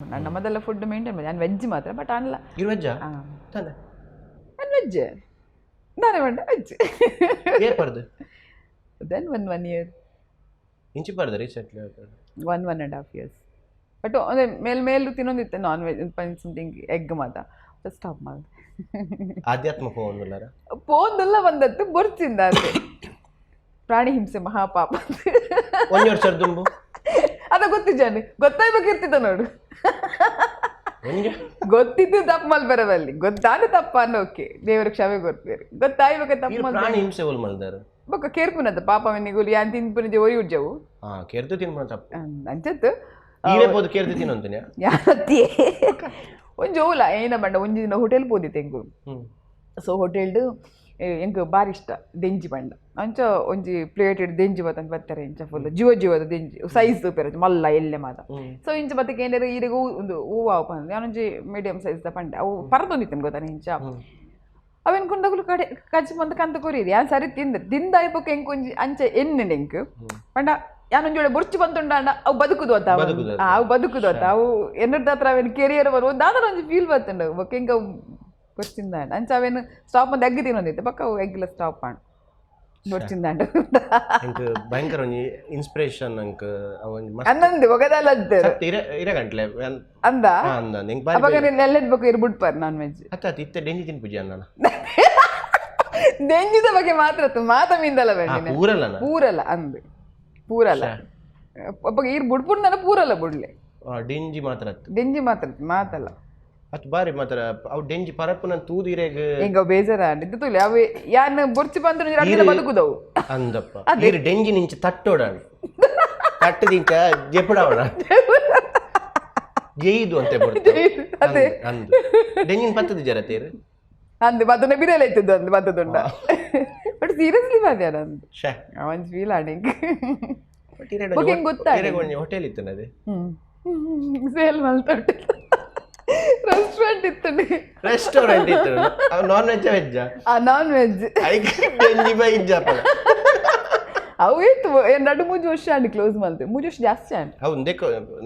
ನಮ್ಮದೆಲ್ಲ food maintain ಮಾಡಿ ನಾನು ವೆಜ್ ಮಾತ್ರ ಬಟ್ ಅಲ್ಲ. ಇರ್ ವೆಜ್ಜಾ? ಹಾಂ. ತಾನೆ. ನಾನು ವೆಜ್, ನಾನೇ ಮಂಡ veg. ಏರ್ಪರ್ದು? Then one one year. ಇಂಚಿ ಪರ್ದು recently? One one and half years. But ಅದೇ ಮೇಲ್ ಮೇಲ್ ತಿನ್ನೊಂದಿತ್ತು ನಾನ್ ವೆಜ್, ಸಮಥಿಂಗ್ ಎಗ್ ಮಾತ್ರ ಸ್ಟಾಪ್ ಮಾಡಿದೆ. ಆಧ್ಯಾತ್ಮ ಪೋವೊಂದುಲ್ಲಾರ? ಪೋಂದೆಲ್ಲ ಬಂದತ್ತು ಬೊರ್ಚಿಂದ ಅದೇ ಪ್ರಾಣಿ ಹಿಂಸೆ ಮಹಾಪಾಪ. ಒಂಜಿ ವರ್ಷ ದುಂಬು? ಅದ ಗೊತ್ತಿದ್ದಾನೆ, ಗೊತ್ತಾಯ್ಬೇಕಿರ್ತಿದ್ದ ನೋಡು. ಒಂಜಿ ಗೊತ್ತಿದ್ದು ತಪ್ಪು ಮಲ್ಬರವಲ್ಲಿ ಗೊತ್ತಾದ ತಪ್ಪ ಅನ್ನೋಕೆ ದೇವರ ಕ್ಷಮೆ ಕೊಡ್ತೀರಿ. ಗೊತ್ತಾಯ್ಬೇಕ ತಪ್ಪು ಈರ್ ಮಲ್ ಪ್ರಾಣಿ ಹಿಂಸೆ ಒಲ್ ಮಲ್ದಾರ? ಬೊಕ್ಕ ಕೇರ್ಪುನದ ಪಾಪ ಮೆನ್ನಿಗುಲಿ ಯಾನ್ ತಿನ್ಪುನಿಜೆ ಒರಿ ಉಜ್ಜವು. ಹಾ, ಕೆರ್ದು ತಿನ್ಪುನ ತಪ್ಪು. ಅಂಚತ್ತು. ಈರೇ ಪೋದು ಕೆರ್ದು ತಿನ್ನೊಂತಿನ? ಯಾರತ್ತಿ ಒಂಜಿ ಓಲ ಏನ ಬಂಡ ಒಂಜಿ ದಿನ ಹೋಟೆಲ್ ಪೋದಿತ್ತೆ ಎಂಕು. ಸೊ ಹೋಟೆಲ್ಡ್ ಎಂಕ್ ಬಾರಿ ಇಷ್ಟ ದೆಂಜಿ ಬಂಡ. ಅಂಚ ಒಂಜಿ ಪ್ಲೇಟ್ ಇಡ್ ದೆಂಜಿ ಬತ್ತಂತ ಬರ್ತಾರೆ. ಇಂಚ ಫುಲ್ ಜೀವ ಜೀವದ ದೆಂಜಿ, ಸೈಜ್ ಪೇರ ಮಲ್ಲ ಎಲ್ಲೆ ಮಾತ. ಸೊ ಇಂಚ ಬತ್ತಕ್ಕೆ ಏನಾರ ಈರೆಗ್ ಹೂ ಒಂದು ಹೂವು ಪಂದ್ ಯಾನೊಂಜಿ ಮೀಡಿಯಂ ಸೈಜ್ ದ ಪಂಡೆ. ಅವು ಪರದೊಂದಿತ್ತೇನೆ ಗೊತ್ತಾ. ಇಂಚ ಅವೇನು ಕುಂಡಗುಲು ಕಡೆ ಕಜ್ಜಿ ಬಂದು ಕಂತ ಕೊರಿಯದು. ಯಾನ್ ಸರಿ ತಿಂದ ತಿಂದ ಐಪೊಕ್ಕ ಎಂಕ್ ಒಂಜಿ ಅಂಚ ಎಣ್ಣೆ ಎಂಕ್ ಪಂಡ ಯಾನೊಂಜಿ ಒಳ್ಳೆ ಬೊರ್ಚು ಬಂತುಂಡಾಂಡ ಅವು ಬದುಕುದು ಅತ್ತ ಅವು. ಬದುಕುದು ಅತ್ತ. ಅವು ಬದುಕುದು ಅತ್ತ. ಅವು ಎನ್ನದ ಹತ್ರ ಅವೇನು ಕೆರಿಯರ್ ಬರುವ ದಾದನ ಒಂಜಿ ಫೀಲ್ ಬತ್ತುಂಡು. ಬೊಕ್ಕ ಎಂಕ್ ಅವು ಬೊರ್ಚಿಂದಾಂಡ. ಅಂಚ ಅವೇನು ಸ್ಟಾಪ್ ಬಂದು ಎಗ್ ತಿನ್ನೊಂದಿತ್ತೆ. ಬೊಕ್ಕ ಅವು ಎಗ್ಲ ಸ್ಟಾಪ್ ಆಂಡ್, ಬೊರ್ಚಿಂದಾಂಡ. ಎಂಕ್ ಭಯಂಕರ ಒಂಜಿ ಇನ್ಸ್ಪಿರೇಷನ್ ಅಂಕ್ ಅವೊಂಜಿ ಮಸ್ತ್. ಅಂದಂದು ಒಗದಲ್ಲ ಅಂತಾರೆ. ಸತ್ಯ, ಇರೆ ಇರೆ ಗಂಟ್ಲೆ ಅಂದ. ಹಾ, ಅಂದ ಎಂಕ್ ಬಾರಿ. ಅವಾಗ ನೀನು ಎಲ್ಲೆದ್ ಬೊಕ್ಕ ಇರು ಬಿಡ್ಪಾರ್ ನಾನ್ ವೆಜ್. ಅತ್ತ ಅತ್ತ, ಇತ್ತೆ ಡೆಂಜಿ ತಿನ್ಪುಜಿ ಅನ್ನ. ದೆಂಜಿದ ಬಗ್ಗೆ ಮಾತ್ರ ಅತ್ತು, ಮಾತ ಮೀಂದಲ್ಲ. ಬೇಡ. ಪೂರಲ್ಲನ? ಪೂರಲ್ಲ ಅಂದು, ಪೂರಲ್ಲ. ಅಪ್ಪ ಈರ್ ಬುಡ್ಪುಡ್ ನನ್ನ ಪೂರಲ್ಲ ಬುಡ್ಲೆ. ಡೆಂಜಿ ಮಾತ್ರ ಅತ್ತು. ದೆಂಜಿ ಮಾತ್ರ ಮಾತಲ್ಲ. ಅತ್ ಬಾರಿ ಮಾತ್ರ ಅವು ಡೆಂಜಿ ಪರಪ್ಪುನ ತೂದು ಇರೆಗ್. ಎಂಗ ಬೇಜಾರ ಇದು ತುಲಿ ಅವೆ ಯಾನ್ ಬೊರ್ಚಿ ಬಂದ್ರೆ 2 ದಿನ ಬದುಕುದವು. ಅಂದಪ್ಪ, ಈರ್ ಡೆಂಜಿ ನಿಂಚ ತಟ್ಟೋಡ ತಟ್ಟದಿಂಚ ಜೆಪಡಾವಣ ಜೈದು ಅಂತೆ ಬರ್ತದೆ. ಅದೇ. ಅಂದು ಡೆಂಜಿನ್ ಪತ್ತದ ಜರ ತೇರು. ಅಂದು ಬತ್ತನ ಬಿರಲ ಇತ್ತದ್ದು ಅಂದು ಬತ್ತದುಂಡ. ಬಟ್ ಸೀರಿಯಸ್ಲಿ ಬಾದ್ಯಾನ ಅಂದು. ಶೇ. ಒಂಜಿ ಫೀಲ್ ಆಡಿಂಗ್. ಬಟ್ ಇರೆಡ್ ಬೊಕ್ಕ ಎಂಕ್ ಗೊತ್ತಾಂಡ್. ಇರೆಗ್ ಒಂಜಿ ಹೋಟೆಲ್ ಇತ್ತು ಅದೇ. ಹ್ಮ್ ಸೇಲ್ ಮಲ್ತೊಟ್ಟು ರೆಸ್ಟೋರೆಂಟ್ ಇತ್ತು. ರೆಸ್ಟೋರೆಂಟ್ ಇತ್ತು. ಅವು ನಾನ್ ವೆಜ್ ವೆಜ್? ಆ, ನಾನ್ ವೆಜ್. ಐಕ್ ಡೆಂಜಿ ಬೈ ಇಜ್ಜಪ್ಪ. ಅವು ಇತ್ತು ಏನ್ 2-3 ವರ್ಷ ಆಂಡ್ ಕ್ಲೋಸ್ ಮಲ್ತೆ, 3 ವರ್ಷ ಜಾಸ್ತಿ ಆಂಡ್. ಹೌದು,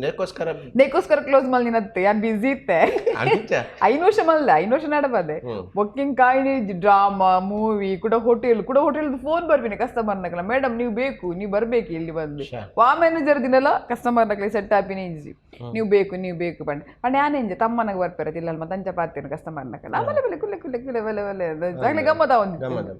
ನೇಕೋಸ್ಕರ. ನೇಕೋಸ್ಕರ ಕ್ಲೋಸ್ ಮಲ್ದಿನತ್ತೆ. ಯಾನ್ ಬಿಸಿ ಇತ್ತೆ. ಅಂಚ. 5 ವರ್ಷ ಮಲ್ದೆ, 5 ವರ್ಷ ನಡಬಾದೆ. ಬೊಕ್ಕಿಂಗ್ ಕಾಯಿನಿ ಡ್ರಾಮಾ ಮೂವಿ ಕೂಡ ಹೋಟೆಲ್ ಕೂಡ. ಹೋಟೆಲ್ ಫೋನ್ ಬರ್ಬಿನಿ ಕಸ್ಟಮರ್ ನಕಲ, ಮೇಡಮ್ ನೀವು ಬೇಕು, ನೀವು ಬರ್ಬೇಕು ಇಲ್ಲಿ ಬಂದು. ವಾ ಮ್ಯಾನೇಜರ್ ದಿನಲ್ಲ ಕಸ್ಟಮರ್ ನಕಲೆ ಸೆಟ್ ಆಪಿನಿ ಇಜ್ಜಿ. ನೀವು ಬೇಕು, ನೀವು ಬೇಕು ಪಂಡ ಪಂಡ ಯಾನ್ ಎಂಜ ತಮ್ಮನಾಗ ಬರ್ಪೆರ ತಿಲ್ಲಲ್ ಮತ್ತೆ ಅಂಚ ಪಾತೇನು ಕಸ್ಟಮರ್ ನಕಲ. ಆಮೇಲೆ ಬಲೆ ಕುಲ್ಲೆ ಕುಲ್ಲೆ ಕುಲ್ಲೆ ಬಲೆ ಬಲೆ ಆಗಲಿ ಗಮ್ಮದ ಒಂದು. ಗಮ್ಮತ್.